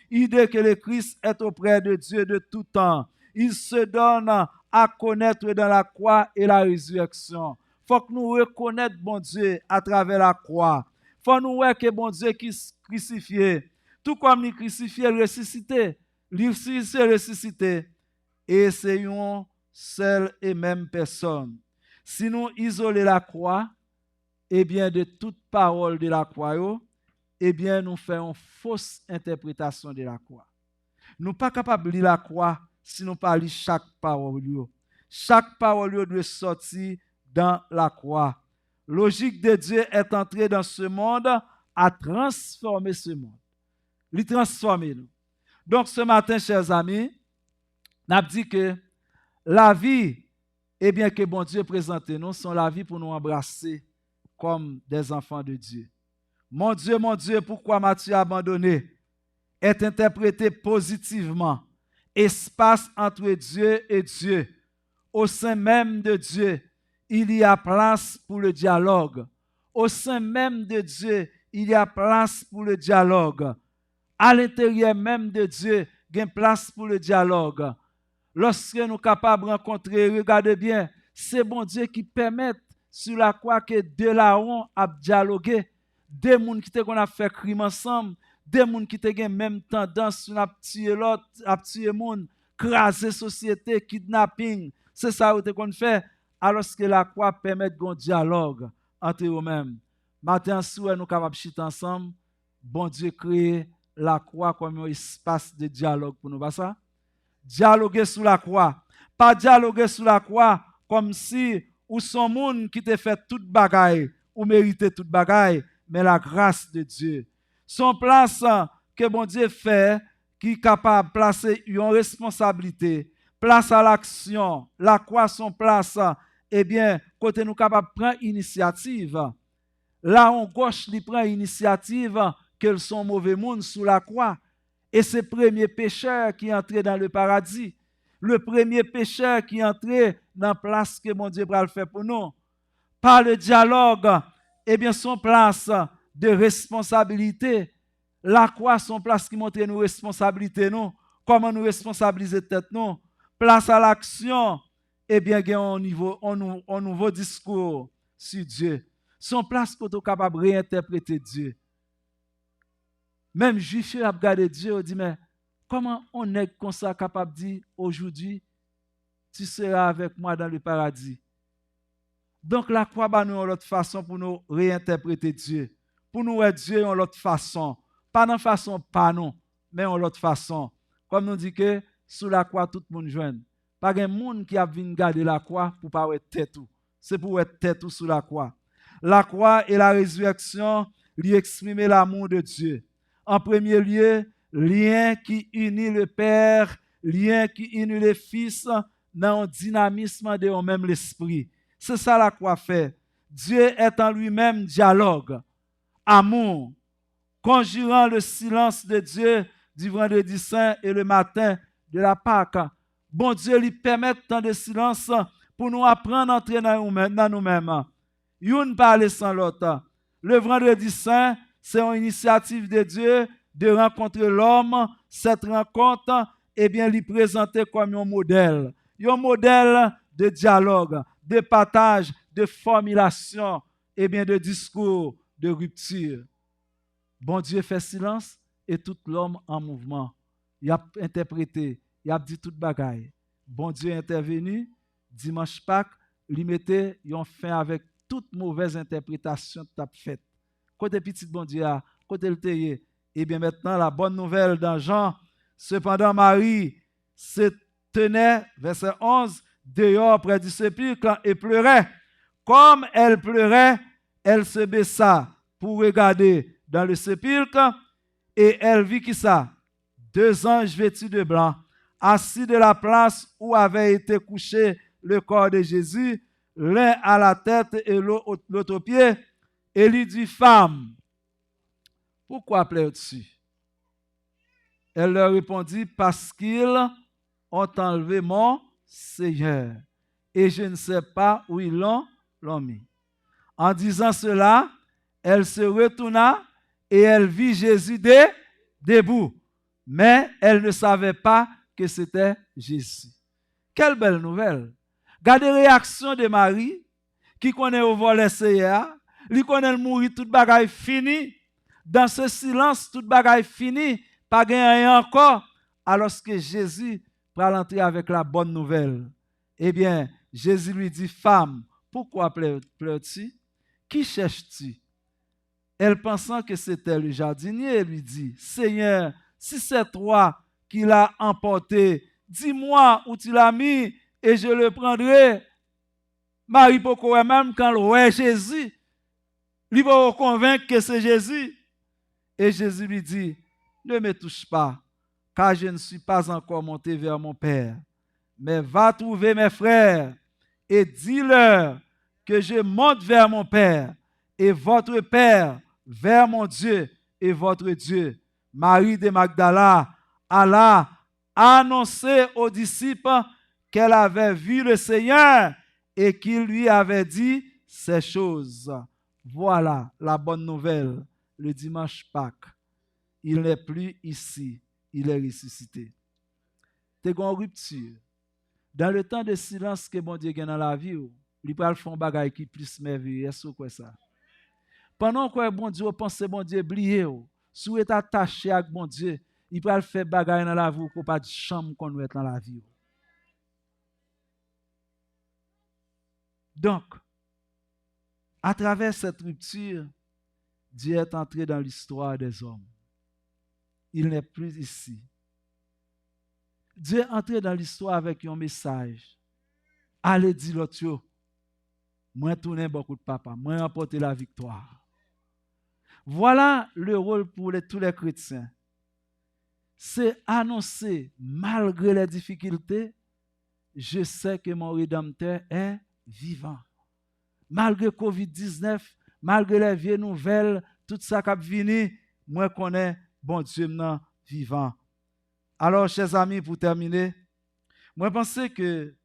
idée que le Christ est auprès de Dieu de tout temps, Il se donne à connaître dans la croix et la résurrection. Fòk nou rekonèt Bondye atravè lakwa. Fò nou wè ke Bondye ki s- krisifye, tou kòm li krisifye, l resisite. Li resisite, resisite. E se yon sèl e menm pèsòn. Si nou izole lakwa, ebyen, de tout pawòl de lakwa yo, ebyen, nou fè yon fos entèpretasyon de lakwa. Nou pa kapab li lakwa si nou pa li chak pawòl yo. Chak pawòl yo dwe sòti dan lakwa. Logique de Dieu est entrée dans ce monde, a transformé ce monde. Li transfòme nou. Donk, ce matin, chers amis, n ap di ke lavi, ebyen, ke Bondye prezante nou, se yon lavi pou nou anbrase comme des enfants de Dieu. Mon Dieu, mon Dieu, pourquoi m'as-tu abandonné? Est interprété positivement. Espace entre Dieu et Dieu. Au sein même de Dieu, il y a place pour le dialogue. Au sein même de Dieu, il y a place pour le dialogue. A lenteryè menm de Dye, gen plas pou le dyalòg. Lòske nou kapab rankontre, regade byen, se Bondye ki pèmèt sou lakwa ke de lawon ap dyaloge, de moun ki te konn ap fè krim ansanm, de moun ki te gen menm tandans, youn ap tiye lòt, ap tiye moun, kraze sosyete, kidnaping, se sa yo te konn fè, alòske lakwa pèmèt gon dyalòg ant yo menm. Maten an, si w wè nou kapab chita ansanm, Bondye kreye lakwa kòm yon espas de dyalòg pou nou, pa sa? Dyaloge sou lakwa. Pa dyaloge sou lakwa kòmsi ou se yon moun ki te fè tout bagay, ou merite tout bagay, men la grâce de Dieu. Se yon plas, ah, ke Bondye fè ki kapab plase yon responsablite, plas a laksyon. Lakwa se yon plas, ah, ebyen, kote nou kapab pran inisyativ. Lawon gòch li pran inisyativ ke l se yon move moun sou lakwa. E se premye pechè ki antre dans le paradis. Le premye pechè ki antre nan plas ke Bondye pral fè pou nou. Pa le dyalòg, ebyen, se yon plas de responsabilite. Lakwa se yon plas ki montre nou responsablite nou. Kòman nou responsablize tèt nou? Plas a laksyon, ebyen, gen yon nivo, yon nou-, yon nouvo diskou si Dye. Se yon plas kote w kapab reyentèprete Dye. Menm Jwif yo ap gade Dye, yo di, men, kòman yon nèg konsa kapab di, aujourd'hui, tu seras avec moi dans le paradis? Donk, lakwa ba nou yon lòt fason pou nou reyentèprete Dye, pou nou wè Dye yon lòt fason, pa nan fason pa nou, men yon lòt fason. Kòm nou di ke sou lakwa tout moun jwenn. Pa gen moun ki ap vin gade lakwa pou pa wè tèt ou. Se pou wè tèt ou sou lakwa. La croix et la résurrection, li eksprime l'amour de Dieu. En premier lieu, lyen ki ini le Père, lyen ki ini le Fils nan yon dinamis de yon menm lespri. Se sa lakwa fè. Dieu est en lui-même dialogue, amour, conjurant le silence de Dieu du vendredi saint et le matin de la Pâque. Bondye li pèmèt tan de silans pou nou aprann antre nan nou menm, nan nou menm. Youn pa ale san lòt. Le vendredi saint, se yon inisyativ de Dye de rankontre lòm. Cette rencontre, ebyen, li prezante kòm yon modèl. Yon modèl de dyalòg, de pataj, de fòmilasyon, ebyen, de diskou de ripti. Bondye fè silans e tout lòm an mouvman. Y ap entèprete, y ap di tout bagay. Bondye entèveni, dimanch Pak, li mete yon fen avèk tout movèz entèpretasyon k t ap fèt. Kote Pitit Bondye a? Kote l te ye? Ebyen, mentnan, la bonne nouvelle dans Jean. Cependant, Marie se tenait, verset onze, dehors près du sépulcre et pleurait. Comme elle pleurait, elle se baissa pour regarder dans le sépulcre et elle vit qui ça? Deux anges vêtus de blanc, assis de la place où avait été couché le corps de Jésus, l'un à la tête et l'au-, l'autre au pied, et lui dit, Femme, pourquoi pleures-tu? Elle leur répondit, Parce qu'ils ont enlevé mon Seigneur, et je ne sais pas où ils l'ont, l'ont mis. En disant cela, elle se retourna et elle vit Jésus de, debout. Mais elle ne savait pas que c'était Jésus. Quelle belle nouvelle! Gade reyaksyon de Mari, ki konnen yo vòlè Seyè a, li konnen l mouri, tout bagay fini. Dans ce silence, tout bagay fini, pa gen anyen ankò. Alòske Jezi pral antre avèk la bonne nouvelle. Ebyen, Jezi li di, Femme, pourquoi plè- pleures-tu? Qui cherches-tu? Elle, pensant que c'était le jardinier, lui dit, Seigneur, si c'est toi qui l'as emporté, dis-moi où tu l'as mis et je le prendrai. Mari poko wè, menm kan l wè Jezi, li poko konvenk ke se Jezi. E Jezi li di, Ne me touche pas, car je ne suis pas encore monté vers mon Père. Mais va trouver mes frères et dis-leur que je monte vers mon Père et votre Père, vers mon Dieu et votre Dieu. Marie de Magdala alla annoncer aux disciples qu'elle avait vu le Seigneur et qu'il lui avait dit ces choses. Voilà la bonne nouvelle. Le dimanche Pâques, il n'est plus ici, il est ressuscité. Te gen yon ripti. Dan le tan de silans ke Bondye gen nan lavi w, li pral fè yon bagay ki plis mèveye. Èske w kwè sa? Pandan w kwè Bondye, w panse Bondye bliye w, si w ret atache ak Bondye, li pral fè bagay nan lavi w ke w pa t janm konn wè nan lavi w. Donk, à travers cette rupture, Dieu est entré dans l'histoire des hommes. Il n'est plus ici. Dieu antre dans l'histoire avec yon mesaj. Ale di lòt yo, mwen tounen bò kot Papa, mwen ranpòte laviktwa. Voilà le rôle pour les- tous les chrétiens. Se anonse, malgre les difficultés, je sais que mon Rédempteur est vivant. Malgre kovid diznèf, malgre lè vye nouvèl, tout sa k ap vini, mwen konnen Bondye m nan vivan. Alò, chè zami, pou tèmine, mwen panse ke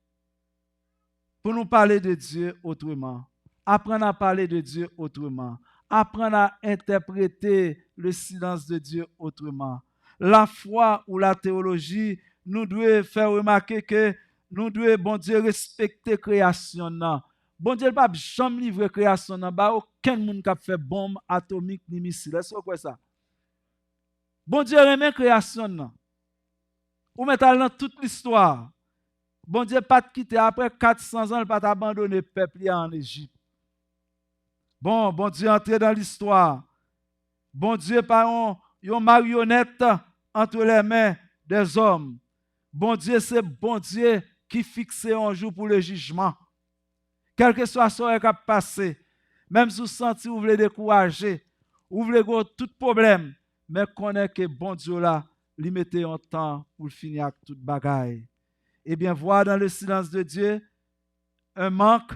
pou nou pale de Dye otreman, aprann a pale de Dye otreman, aprann a entèprete le silans de Dye otreman. Lafwa ou latewoloji, nou dwe fè remake ke nou dwe, Bondye respekte kreyasyon nan. Bondye l p ap janm livre kreyasyon nan ba okenn moun k ap fè bonm atomik ni misil. Èske w kwè sa? Bondye renmen kreyasyon nan. Ou mèt al nan tout listwa. Bondye pa t kite, apre kat san zan, l pa t abandone pèp li a ann Ejip. Bon, Bondye antre nan listwa. Bondye pa yon, yon maryonèt entre les mains des hommes. Bondye se Bondye ki fikse yon jou pou le jijman. Kèlkeswa sa w wè k ap pase, menm si w santi w vle dekouraje, ou vle gen tout pwoblèm, men konnen ke Bondye w la, li mete yon tan pou l fini ak tout bagay. Ebyen, voir dans le silence de Dieu un manque,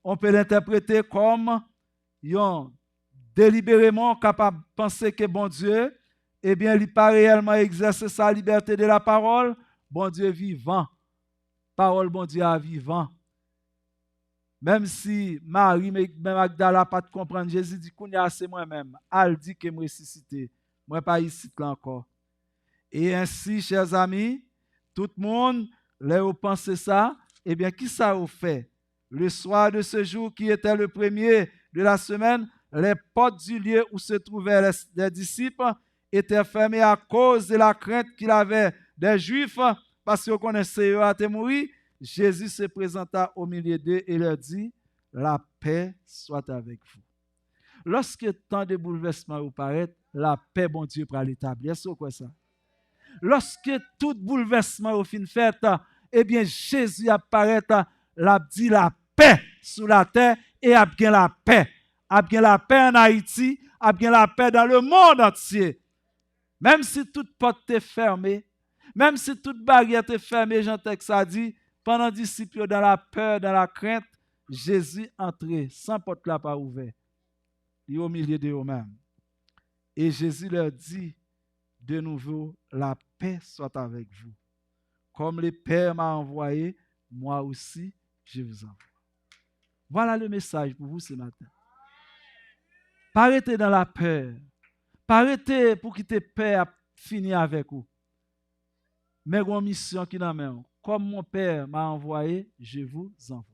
on peut l'interpréter comme yon delibereman w kapab panse ke Bondye, ebyen, li pa reyèlman egzèse sa liberté de la parole. Bondye vivan. Pawòl Bondye a vivan. Menm si Mari, men Magdala pa t konprann, Jezi di, kounye a se mwen menm. Al di ke m resisite. Mwen pa isit la ankò. E ensi, chè zami, tout moun, lè yo panse sa, ebyen, ki sa yo fè? Le soir de ce jour qui était le premier de la semaine, les portes du lieu où se trouvaient les, les disciples étaient fermées à cause de la crainte qu'il avait des Juifs, paske yo konnen Seyè a te mouri. Jésus se présenta au milieu d'eux et leur dit, La paix soit avec vous. Lòske tan de boulvèsman yo parèt, lapè Bondye pral etabli. Èske w kwè sa? Lòske tout boulvèsman yo fin fèt, ebyen, Jezi ap parèt, l ap di, lapè sou latè, e ap gen lapè. Ap gen lapè ann Ayiti, ap gen lapè dans le monde entier. Menm si tout pòt te fèmen, menm si tout baryè te fèmen, jan tèks la di, pandan disip yo dans la peur, dans la crainte, Jezi antre, san pòt la pa ouvè. Li au milieu de yo menm. Et Jésus leur dit de nouveau, La paix soit avec vous. Comme le Père m'a envoyé, moi aussi, je vous envoie. Voilà le message pour vous ce matin. Pa rete dans la peur. Pa rete pou kite pè ap fini avèk ou. Men gon misyon ki nan men w. Comme mon Père m'a envoyé, je vous envoie.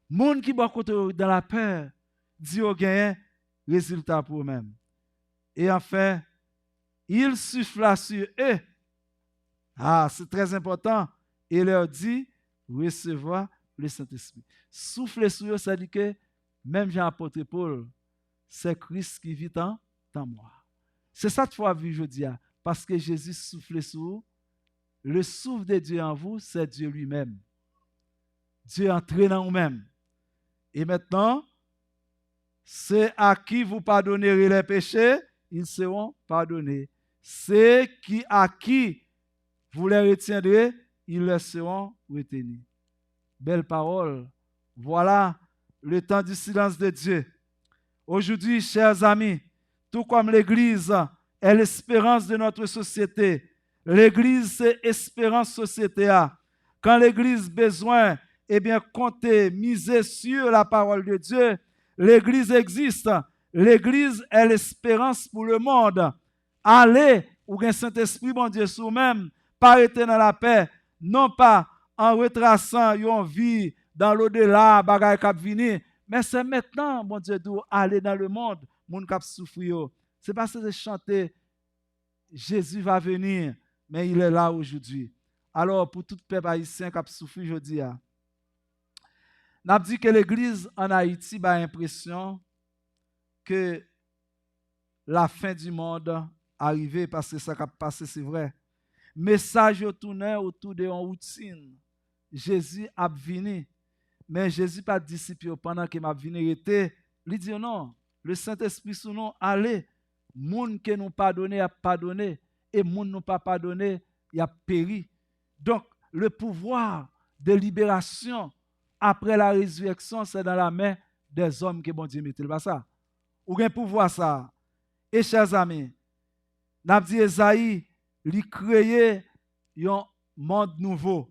Moun ki bò kote w dan lapè, di yo genyen rezilta pou yo menm. Et enfin, il souffla sur eux. Ah, c'est très important. Et leur dit, recevoir le Saint-Esprit. Soufle sou yo, sa di ke, menm jan apot Pòl, c'est Christ qui vit en, en moi. Se sa k fè w ap viv jodi a, paske Jezi soufle sou ou. Le souffle de Dieu en vous, c'est Dieu lui-même. Dye antre nan ou menm. Et maintenant, ceux à qui vous pardonnerez les péchés, ils seront pardonnés. Ceux qui, à qui vous les retiendrez, ils leur seront retenus. Belle parole. Voilà le temps du silence de Dieu. Aujourd'hui, chers amis, tout comme l'Église est l'espérance de notre société, l'Église, c'est espérance société a. Kan legliz bezwen, ebyen, konte, mize sur la parole de Dieu, legliz egziste. Legliz est l'espérance pour le monde. Ale, ou gen Sentespri Bondye sou ou menm, pa rete nan lapè, non pa an retrasan yon vi dans l'au-delà, bagay k ap vini. Men se mentnan, Bondye di w, ale dans le monde, moun k ap soufri yo. Se pa se chante, Jésus va venir, mais il est là aujourd'hui. Alò, pou tout pèp ayisyen k ap soufri jodi a, n ap di ke legliz ann Ayiti bay enpresyon ke la fin du monde a rive, paske sa k ap pase, se vrè. Mesaj yo tounen otou de yon woutin. Jezi ap vini. Men Jezi pa t di disip yo, "Pandan ke m ap vini, rete." Li di yo, "Non, le Sentespri sou nou, ale." Moun ke nou padone, y ap padone. E moun nou pa padone, y ap peri. Donk, le pouvoir de libération après la résurrection, c'est dans la main des hommes ke Bondye mete l. Pa sa? Ou gen pouvwa sa a. E, chè zanmi, n ap di Ezayi, li kreye yon mond nouvo.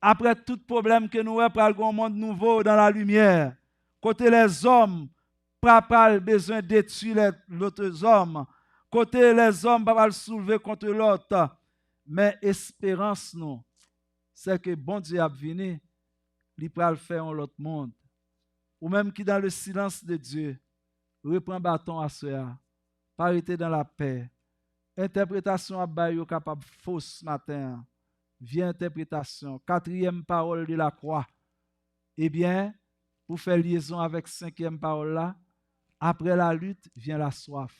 Apre tout pwoblèm ke nou wè, pral gen yon mond nouvo dans la lumière. Kote lèzòm pa pral bezwen detwi lè, lòt zòm. Kote lèzòm pa pral soulve kont lòt. Men esperans nou, se ke Bondye ap vini, li pral fè yon lòt mond. Ou menm ki dans le silence de Dieu, repran baton aswè a. Pa rete dans la pè. Entèpretasyon w ap bay yo kapab fo maten an. Vye entèpretasyon. Katriyèm pawòl de la kwa. Ebyen, pou fè lyezon avèk senkyèm pawòl la, après la lutte vient la soif.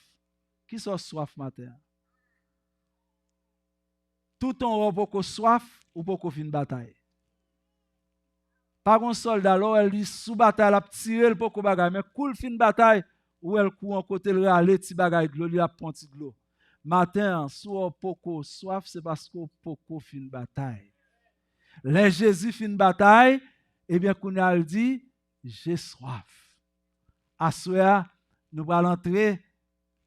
Kisa w swaf maten an? Toutan w poko swaf, ou poko fin batay. Pa gon sòlda, lè w wè li sou batay, l ap tire, l poko bagay. Men kou l fin batay, ou wè l kou yon kote, l rale ti bagay dlo, li ap pran ti dlo. Maten an, si w poko swaf, se paske w poko fin batay. Lè Jezi fin batay, ebyen, kounye a l di, "J'ai soif." Aswè a, nou pral antre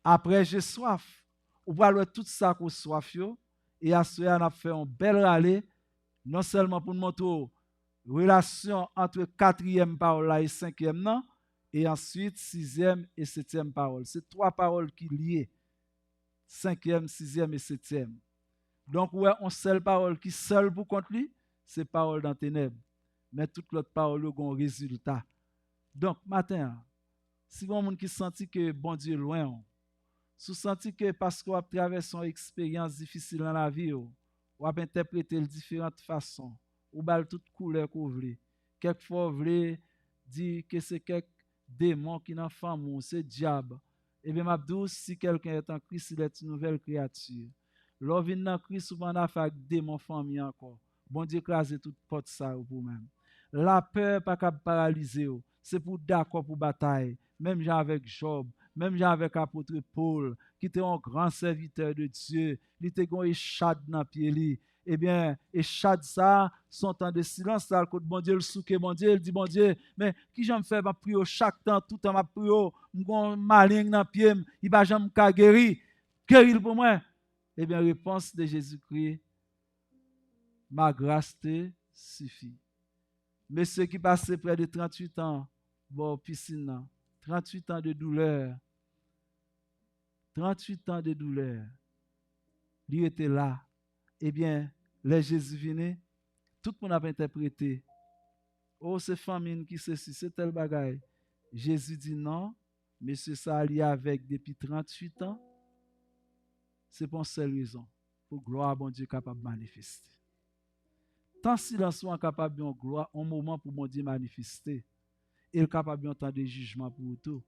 après j'ai soif. Ou pral wè tout sa ke w swaf yo, e aswè a, n ap fè yon bèl rale, non sèlman pou n montre w relasyon ant katriyèm pawòl la e senkyèm nan, e answit sizyèm e setyèm pawòl. Se twa pawòl ki lye, senkyèm, sizyèm e setyèm. Donk, ou wè, yon sèl pawòl ki sèl pou kont li, se pawòl dan tenèb. Men tout lòt pawòl yo gen yon rezilta. Donk, maten an, si gen yon moun ki santi ke Bondye lwen w, si w santi ke paske w ap travèse yon eksperyans difisil nan lavi w, w ap entèprete l diferan fason, ou ba l tout koulè ke w vle. Kèk fwa w vle di ke se kèk demon ki nan fanmi w, se dyab. Ebyen, m ap di w, si quelqu'un est en Christ, il est une nouvelle créature. Lè w vin nan Kris, ou pa annafè ak demon fanmi ankò. Bondye kraze tout pòt sa yo pou ou menm. Lapè pa kab paralize w. Se pou w dakò pou batay. Menm jan avèk Jòb, menm jan avèk apot Pòl, ki te yon gran sèvitè de Dye. Li te gen yon echad nan pye li. Ebyen, echad sa a, se yon tan de silans, sa l kot Bondye, l souke Bondye, l di, "Bondye, men kijan m fè m ap priye w chak tan, tout tan m ap priye w, m gen yon maleng nan pye m, li pa janm ka geri. Geri l pou mwen." Ebyen, repons de Jezikri, "Ma grâce te suffit." Mesye ki pase prè de tranntuit an bò pisin nan, tranntuit an de doulè, tranntuit an de doulè, li rete la. Ebyen, Lè Jezi vini, tout moun ap entèprete, "O, se fanmi n ki sesi, se tèl bagay." Jezi di, "Non, mesye sa a, li avèg depi tranntuit an. Se pou yon sèl rezon, pou glwa Bondye kapab manifeste." Tan silans ou an kapab yon glwa, yon moman pou Bondye manifeste. E l kapab yon tan de jijman pou ou tou.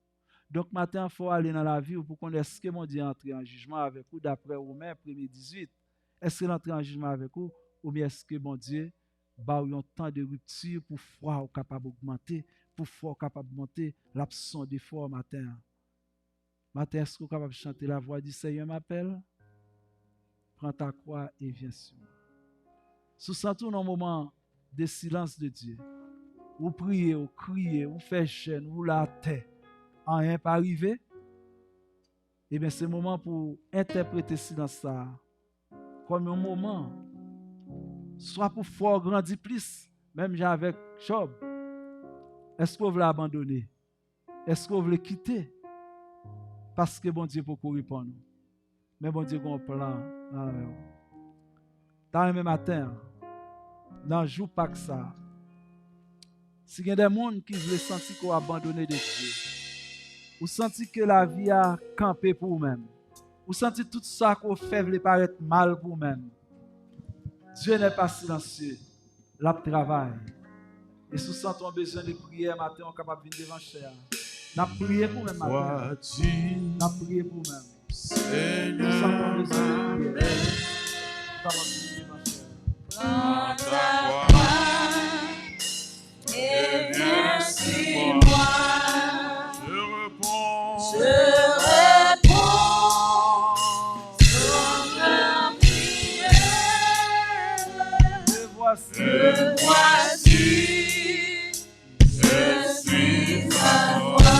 Donk, maten an, fò w ale nan lavi w pou konnen èske Bondye antre an jijman avèk ou, daprè Women premye dizuit. Èske l antre an jijman avèk ou, oubyen èske Bondye ba w yon tan de ripti pou fwa w kapab ogmante, pou fwa w kapab monte, l ap sonde fwa w maten an? Maten, èske w kapab chante, "La voix du Seigneur m'appelle, prends ta croix et viens sur moi"? Si w santi w nan moman de silans de Dye, ou priye, ou kriye, ou fè jèn, ou la atè, anyen pa rive, ebyen, se moman pou w entèprete silans sa a kòm yon moman, swa pou fè w grandi plis, menm jan avèk Jòb. Èske w vle abandone? Èske w vle kite? Paske Bondye poko reponn ou. Men Bondye gen yon plan nan men w. Ta renmen maten an, nan jou Pak sa a, si gen de moun ki vle santi ke w abandone de Dye, ou santi ke lavi a kanpe pou ou menm, ou santi tout sa ke w fè vle parèt mal pou ou menm, Dieu n'est pas silencieux. L ap travay. E si w santi w bezwen de priyè maten, w kapab vin devan chè a. N ap priye pou ou menm maten an. N ap priye pou ou menm. Si w santi w bezwen de priyè, w kapab vin devan chè a. Prends ta croix et viens sur moi. Je réponds. Je réponds. Sans prière. Me voici. Me voici. Je suis à toi.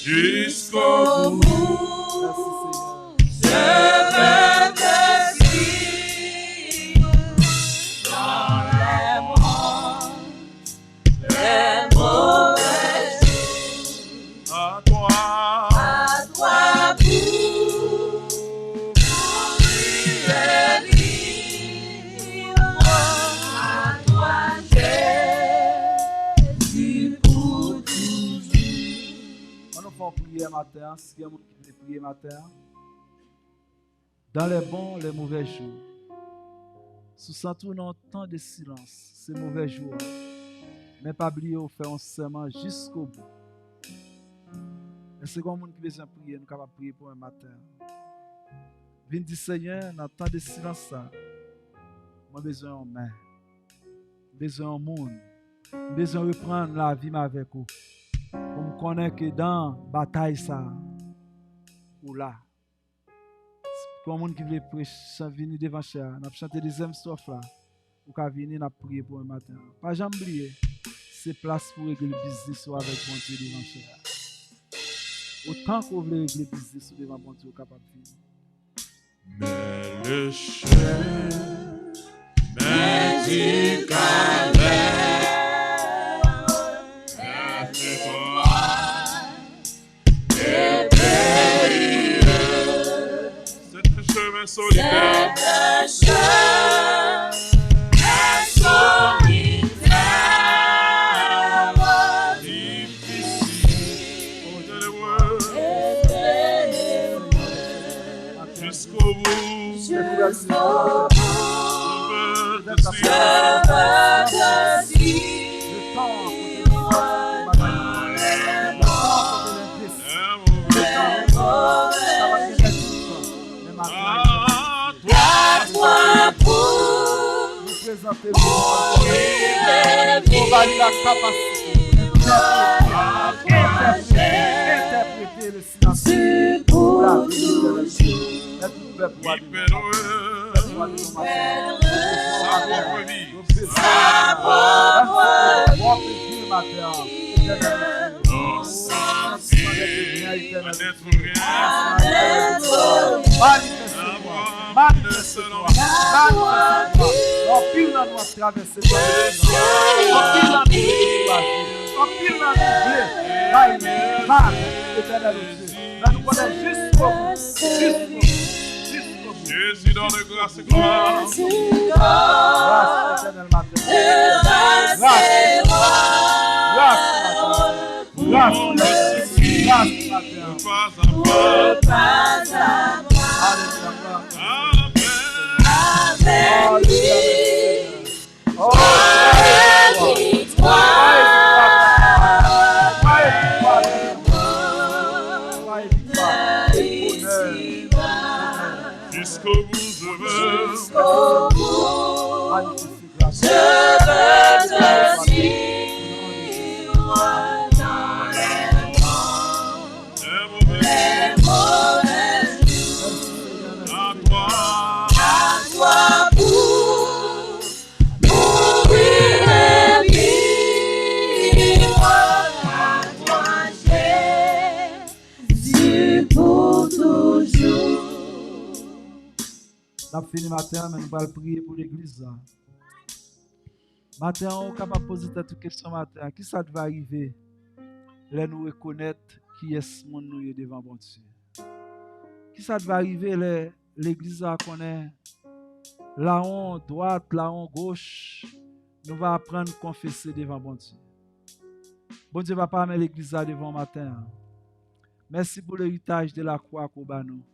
Jusqu'au bout. Merci, Seigneur. Je veux te suivre dans les bons et mauvais jours. À toi. À toi pour mourir et vivre. À toi, Jésus, pour toujours. Ann nou fè yon priyè maten an. Si gen moun ki vle priye maten an. Dans les bons, les mauvais jours. Si w santi w nan yon tan de silans, se movè jou a. Men pa bliye w fè yon sèman jiskobou. Èske gen yon moun ki bezwen priye? Nou kapab priye pou mwen maten an. Vin di, Senyè, nan tan de silans sa, mwen bezwen yon men. M bezwen yon moun. M bezwen reprann lavi m avèk ou. Pou m konnen ke dan batay sa, ou la. Pou yon moun ki vle pre-, chan-, vini devan chè a, n ap chante dezyèm stròf la. Ou ka vini, n ap priye pou mwen maten an. Pa janm bliye, se plas pou regle biznis ou avèk Bondye devan chè a. Otan ke w vle regle biznis ou devan Bondye, ou kapab vini. Mais le chemin du calvaire est étroit et périlleux. C'est un chemin solitaire. C'est un chemin solitaire, difficile et ténébreux. Jusqu'au bout. Jusqu'au bout. Je veux te suivre. Je veux te suivre. À toi. À toi pour mourir et vivre. Pou ba li la kapasite pou entèprete, entèprete le silans pou lavi etènèl. Mèt ouvè pou adorasyon. Mèt pou adorasyon maten an. Sa pwòp vi. Sa pwòp vi maten an. Etènèl Bondye. Santiman de Bondye etènèl. Manifeste nou. Manifeste nou. Manifeste nou. Anpil nan nou ap travèse. Anpil nan nou vle bay mal, Etènèl Bondye. Fè nou konnen jiskobou, jiskobou, jiskobou. Président de grâce et gloire. Gras, Etènèl, maten. Gras. Gras, maten. Gras, maten. Gras, maten. Aleluya. Aleluya. Jusqu'au bout, je veux. Jusqu'au bout, je veux te suivre dans les bons, les mauvais jours. À toi. À toi pour mourir et vivre à toi, Jésus, pour toujours. N ap fini maten an, men nou pral priye pou legliz la. Maten an, ou kapab poze tèt ou kesyon maten an. Kisa t va rive lè nou rekonèt kiyès moun nou ye devan Bondye? Kisa t va rive lè legliz la konnen lawon dwat, lawon goch, nou va aprann konfese devan Bondye? Bondye Papa, men legliz la devan w maten an. Mèsi pou leritaj de lakwa ke w ba nou.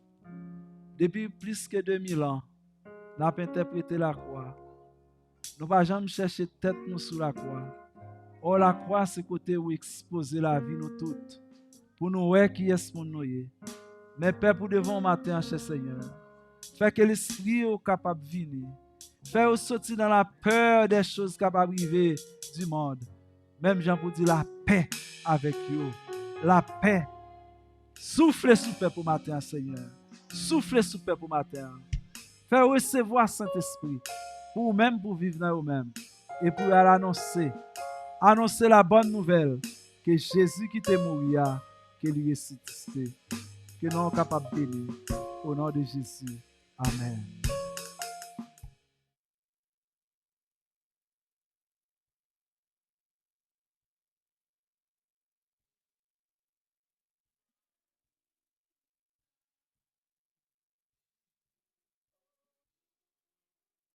Depi plis ke de mil an, n ap entèprete lakwa. Nou pa janm chèche tèt nou sou lakwa. Ò, lakwa se kote ou ekspoze lavi nou tout, pou nou wè kiyès moun nou ye. Men pèp ou devan w maten an, chè Senyè. Fè ke Lespri w kapab vini. Fè yo soti nan lapè dè choz kapab rive di mond. Menm jan pou di lapè avèk yo. Lapè. Soufle sou pèp ou maten an, Senyè. Soufle sou pèp ou maten an. Fè yo resevwa Sentespri. Pou ou menm, pou viv nan yo menm. E pou y al anonse. Anonse la bòn nouvèl ke Jezi ki te mouri a, ke li resisite. Ke non w kapab beni. O non de Jezi. Amèn.